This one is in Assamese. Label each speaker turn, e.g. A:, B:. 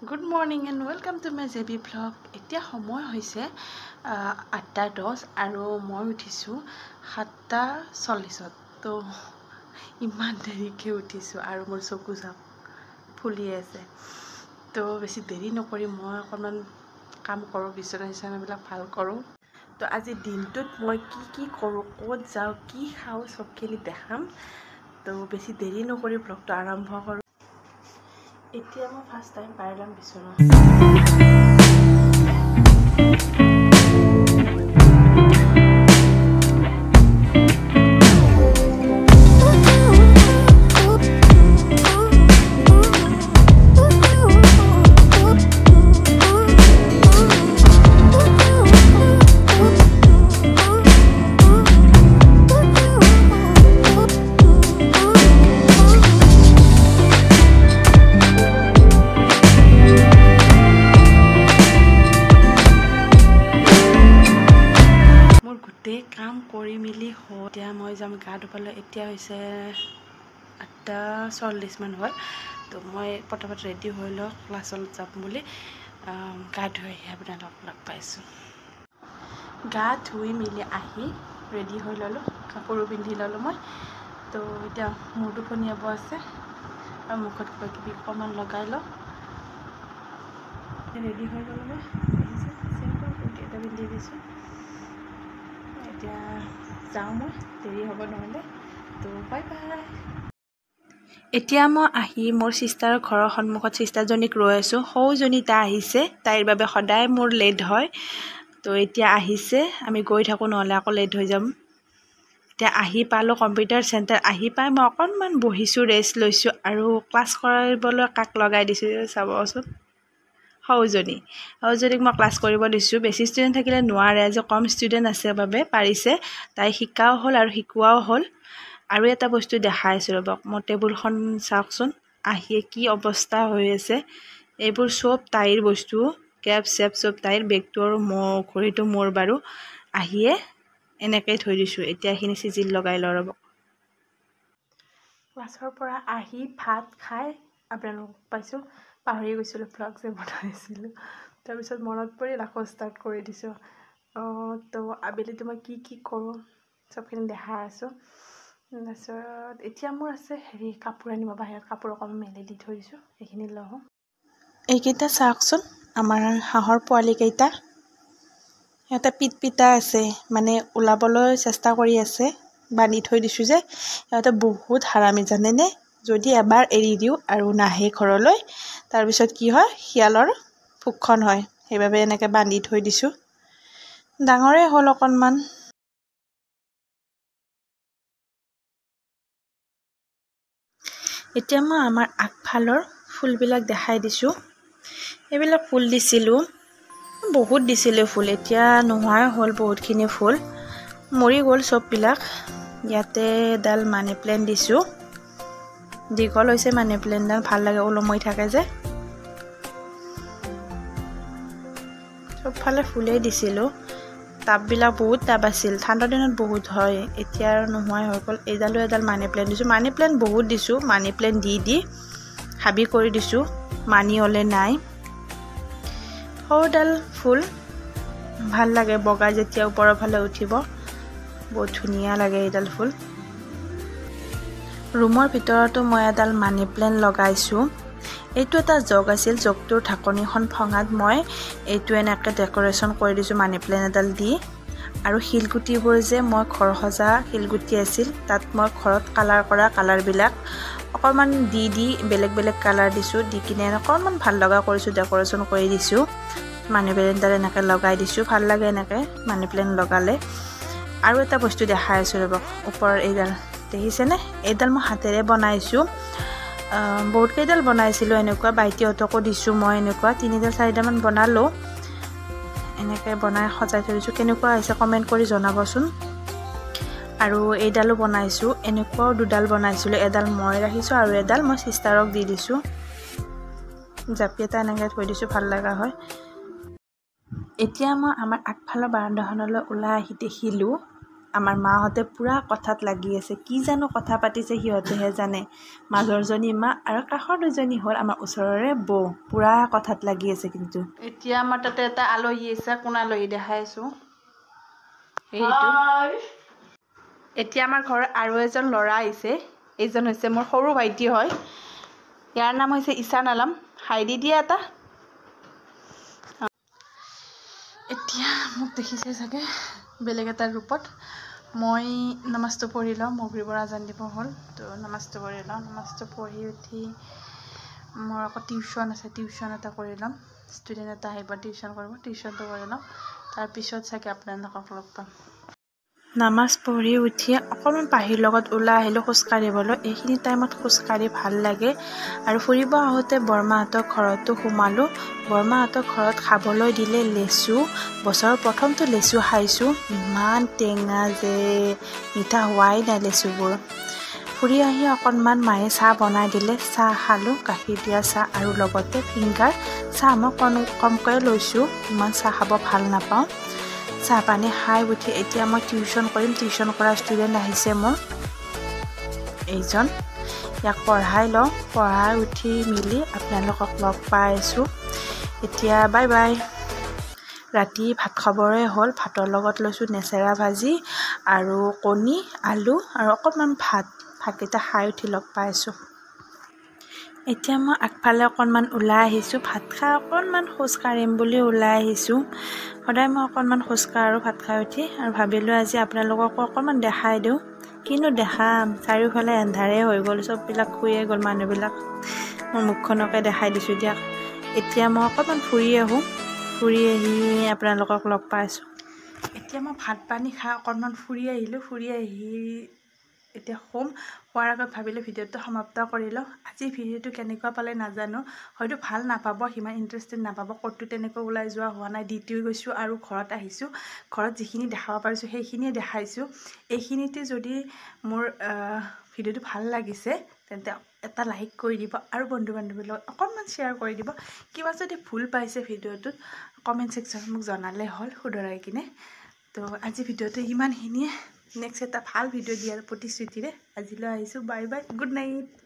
A: Good morning and welcome to my J B vlog. এতিয়া সময় হৈছে 8:10 আৰু মই উঠিছোঁ 7:40। তো ইমান দেৰিকৈ উঠিছোঁ আৰু মোৰ চকু চাপ ফুলি আছে। তো বেছি দেৰি নকৰি মই অকণমান কাম কৰোঁ, বিচনা চিচনাবিলাক ভাল কৰোঁ। তো আজি দিনটোত মই কি কি কৰোঁ, ক'ত যাওঁ, কি খাওঁ চবখিনি দেখাম। তো বেছি দেৰি নকৰি ব্লগটো আৰম্ভ কৰোঁ। এতিয়া মই ফাৰ্ষ্ট টাইম পাই ল'ম বিচনা। কাম কৰি মেলি এতিয়া মই যাম গা ধুবলৈ। এতিয়া হৈছে 8:40 হ'ল। তো মই পটাপট ৰেডি হৈ লওঁ, ক্লাছত যাম বুলি। গা ধুই আহি আপোনালোকক লগ পাইছোঁ। গা ধুই মেলি আহি ৰেডি হৈ ল'লোঁ, কাপোৰো পিন্ধি ল'লোঁ মই। তো এতিয়া মূৰটো ফনিয়াব আছে আৰু মুখত কিবা কিবি অকণমান লগাই লওঁ। ৰেডি হৈ গ'লোঁ মই, চিম্পল কুৰ্তি এটা পিন্ধি দিছোঁ। এতিয়া যাওঁ মই, দেৰি হ'ব নহ'লে। তো বাই বাই। এতিয়া মই আহি মোৰ চিষ্টাৰৰ ঘৰৰ সন্মুখত চিষ্টাৰজনীক ৰৈ আছোঁ। সৰুজনী তাই আহিছে, তাইৰ বাবে সদায় মোৰ লেট হয়। তো এতিয়া আহিছে, আমি গৈ থাকোঁ, নহ'লে আকৌ লেট হৈ যাম। এতিয়া আহি পালোঁ কম্পিউটাৰ চেণ্টাৰ। আহি পাই মই অকণমান বহিছোঁ, ৰেষ্ট লৈছোঁ আৰু ক্লাছ কৰিবলৈ কাক লগাই দিছোঁ চাবচোন, সৰুজনী। সৰুজনীক মই ক্লাছ কৰিব দিছোঁ। বেছি ষ্টুডেণ্ট থাকিলে নোৱাৰে, আজি কম ষ্টুডেণ্ট আছে বাবে পাৰিছে। তাই শিকাও হ'ল আৰু শিকোৱাও হ'ল। আৰু এটা বস্তু দেখাই আছোঁ ৰ'বক, মোৰ টেবুলখন চাওকচোন, আহিয়ে কি অৱস্থা হৈ আছে। এইবোৰ চব তাইৰ বস্তু, কেপ চেপ চব তাইৰ, বেগটো আৰু মোৰ, ঘড়ীটো মোৰ বাৰু। আহিয়ে এনেকৈয়ে থৈ দিছোঁ। এতিয়া এইখিনি চিজিল লগাই লওঁ ৰ'ব। ক্লাছৰ পৰা আহি ভাত খাই আপোনালোকক পাইছোঁ। পাহৰি গৈছিলোঁ ভ্লগ যে বনাইছিলোঁ, তাৰপিছত মনত পৰিল আকৌ ষ্টাৰ্ট কৰি দিছোঁ। তো আবেলিতো মই কি কি কৰোঁ চবখিনি দেখাই আছোঁ। তাৰপিছত এতিয়া মোৰ আছে হেৰি কাপোৰ আনিব, বাহিৰত কাপোৰ অকণমান মেলি দি থৈ দিছোঁ, সেইখিনি লওঁ। এইকেইটা চাওকচোন, আমাৰ হাঁহৰ পোৱালিকেইটা। সিহঁতে পিট পিটা আছে, মানে ওলাবলৈ চেষ্টা কৰি আছে। বান্ধি থৈ দিছোঁ যে, সিহঁতে বহুত হাৰামি জানেনে। যদি এবাৰ এৰি দিওঁ আৰু নাহে ঘৰলৈ, তাৰপিছত কি হয়, শিয়ালৰ ভক্ষণ হয়। সেইবাবে এনেকৈ বান্ধি থৈ দিছোঁ। ডাঙৰেই হ'ল অকণমান। এতিয়া মই আমাৰ আগফালৰ ফুলবিলাক দেখাই দিছোঁ। এইবিলাক ফুল দিছিলোঁ, বহুত দিছিলোঁ ফুল, এতিয়া নোহোৱাই হ'ল বহুতখিনি ফুল, মৰি গ'ল চববিলাক। ইয়াতে এডাল মানি প্লেণ্ট দিছোঁ, দীঘল হৈছে মানি প্লেণ্টডাল, ভাল লাগে ওলমি থাকে যে। চবফালে ফুলেই দিছিলোঁ। টাববিলাক বহুত টাব আছিল, ঠাণ্ডা দিনত বহুত হয়, এতিয়া আৰু নোহোৱাই হৈ গ'ল। এইডালো এডাল মানি প্লেণ্ট দিছোঁ, মানি প্লেণ্ট বহুত দিছোঁ। মানি প্লেণ্ট দি দি হাবি কৰি দিছোঁ, মানি হ'লে নাই। সৰুডাল ফুল ভাল লাগে, বগা যেতিয়া ওপৰৰ ফালে উঠিব বহুত ধুনীয়া লাগে এইডাল ফুল। ৰুমৰ ভিতৰতো মই এডাল মানি প্লেণ্ট লগাইছোঁ। এইটো এটা জগ আছিল, জগটোৰ ঢাকনিখন ভঙাত মই এইটো এনেকৈ ডেক'ৰেশ্যন কৰি দিছোঁ মানি প্লেণ্ট এডাল দি। আৰু শিলগুটিবোৰ যে মই ঘৰ সজা শিলগুটি আছিল, তাত মই ঘৰত কালাৰ কৰা কালাৰবিলাক অকণমান দি দি বেলেগ বেলেগ কালাৰ দিছোঁ, দি কিনে অকণমান ভাল লগা কৰিছোঁ, ডেক'ৰেশ্যন কৰি দিছোঁ। মানি প্লেণ্টডাল এনেকৈ লগাই দিছোঁ, ভাল লাগে এনেকৈ মানি প্লেণ্ট লগালে। আৰু এটা বস্তু দেখাই আছোঁ ৰ'ব, ওপৰৰ এইডাল দেখিছেনে? এইডাল মই হাতেৰে বনাইছোঁ। বহুত কেইডাল বনাইছিলোঁ এনেকুৱা, ভাইটিহঁতকো দিছোঁ মই। এনেকুৱা 3 ডাল 4ডালমান বনালোঁ, এনেকৈ বনাই সজাই থৈ দিছোঁ। কেনেকুৱা হৈছে কমেণ্ট কৰি জনাবচোন। আৰু এইডালো বনাইছোঁ, এনেকুৱাও দুডাল বনাইছিলোঁ, এডাল মই ৰাখিছোঁ আৰু এডাল মই চিষ্টাৰক দি দিছোঁ। জাপি এটা এনেকৈ থৈ দিছোঁ, ভাল লগা হয়। এতিয়া মই আমাৰ আগফালৰ বাৰান্দাখনলৈ ওলাই আহি দেখিলোঁ আমাৰ মাহঁতে পূৰা কথাত লাগি আছে, কি জানো কথা পাতিছে সিহঁতেহে জানে। মাজৰজনী মা আৰু কাষৰ দুজনী হ'ল আমাৰ ওচৰৰে বৌ, পূৰা কথাত লাগি আছে। কিন্তু এতিয়া আমাৰ তাতে এটা আলহী আছে, কোন আলহী দেখাই আছোঁ, সেইটো। এতিয়া আমাৰ ঘৰত আৰু এজন ল'ৰা আহিছে, এইজন হৈছে মোৰ সৰু ভাইটি হয়, ইয়াৰ নাম হৈছে ইছান আলম। হাই দি দিয়া এটা। এতিয়া মোক দেখিছে চাগে বেলেগ এটা ৰূপত। মই নামাজটো পঢ়ি লওঁ, মগৰিবৰ আজান দিব হ'ল, তো নামাজটো পঢ়ি লওঁ। নামাজটো পঢ়ি উঠি মোৰ আকৌ টিউশ্যন আছে, টিউশ্যন এটা কৰি ল'ম। ষ্টুডেণ্ট এটা আহিব টিউশ্যন কৰিব, টিউশ্যনটো কৰি ল'ম, তাৰপিছত চাগে আপোনালোকক লগ পাম। নামাজ পঢ়ি উঠি অকণমান পাহিৰ লগত ওলাই আহিলোঁ খোজকাঢ়িবলৈ। এইখিনি টাইমত খোজকাঢ়ি ভাল লাগে। আৰু ফুৰিব আহোঁতে বৰমাহঁতৰ ঘৰতো সোমালোঁ। বৰমাহঁতৰ ঘৰত খাবলৈ দিলে লেচু। বছৰৰ প্ৰথমটো লেচু খাইছোঁ, ইমান টেঙা যে মিঠা হোৱাই নাই লেচুবোৰ। ফুৰি আহি অকণমান মায়ে চাহ বনাই দিলে, চাহ খালোঁ, গাখীৰ দিয়া চাহ আৰু লগতে ফিংগাৰ। চাহ মই কমকৈ লৈছোঁ, ইমান চাহ খাব ভাল নাপাওঁ। চাহ পানী খাই উঠি এতিয়া মই টিউশ্যন কৰিম। টিউশ্যন কৰা ষ্টুডেণ্ট আহিছে মোৰ এইজন, ইয়াক পঢ়াই লওঁ। পঢ়াই উঠি মিলি আপোনালোকক লগ পাই আছোঁ। এতিয়া বাই বাই। ৰাতি ভাত খাবৰে হ'ল। ভাতৰ লগত লৈছোঁ নেচেৰা ভাজি আৰু কণী, আলু আৰু অকণমান ভাত। ভাতকেইটা খাই উঠি লগ পাই আছোঁ। এতিয়া মই আগফালে অকণমান ওলাই আহিছোঁ, ভাত খাই অকণমান খোজকাঢ়িম বুলি ওলাই আহিছোঁ। সদায় মই অকণমান খোজকাঢ়োঁ ভাত খাই উঠি, আৰু ভাবিলোঁ আজি আপোনালোককো অকণমান দেখাই দিওঁ। কিনো দেখাম, চাৰিওফালে এন্ধাৰে হৈ গ'ল, চববিলাক শুয়ে গ'ল মানুহবিলাক। মোৰ মুখখনকে দেখাই দিছোঁ দিয়ক। এতিয়া মই অকণমান ফুৰি আহোঁ, ফুৰি আহি আপোনালোকক লগ পাই আছোঁ। এতিয়া মই ভাত পানী খাই অকণমান ফুৰি আহিলোঁ। ফুৰি আহি এতিয়া শুম। শোৱাৰ আগত ভাবিলোঁ ভিডিঅ'টো সমাপ্ত কৰি লওঁ। আজি ভিডিঅ'টো কেনেকুৱা পালে নাজানো, হয়তো ভাল নাপাব, সিমান ইণ্টাৰেষ্টেড নাপাব। ক'তো তেনেকৈ ওলাই যোৱা হোৱা নাই, ডিউটিও গৈছোঁ আৰু ঘৰত আহিছোঁ। ঘৰত যিখিনি দেখাব পাৰিছোঁ সেইখিনিয়ে দেখাইছোঁ। এইখিনিতে যদি মোৰ ভিডিঅ'টো ভাল লাগিছে তেন্তে এটা লাইক কৰি দিব আৰু বন্ধু বান্ধৱীৰ লগত অকণমান শ্বেয়াৰ কৰি দিব। কিবা যদি ভুল পাইছে ভিডিঅ'টোত কমেণ্ট ছেকশ্যনত মোক জনালে হ'ল শুধৰাই কিনে। তো আজি ভিডিঅ'টো ইমানখিনিয়ে। নেক্সট এটা ভাল ভিডিঅ' দিয়াৰ প্ৰতিশ্ৰুতিৰে আজিলৈ আহিছোঁ। Bye bye, good night.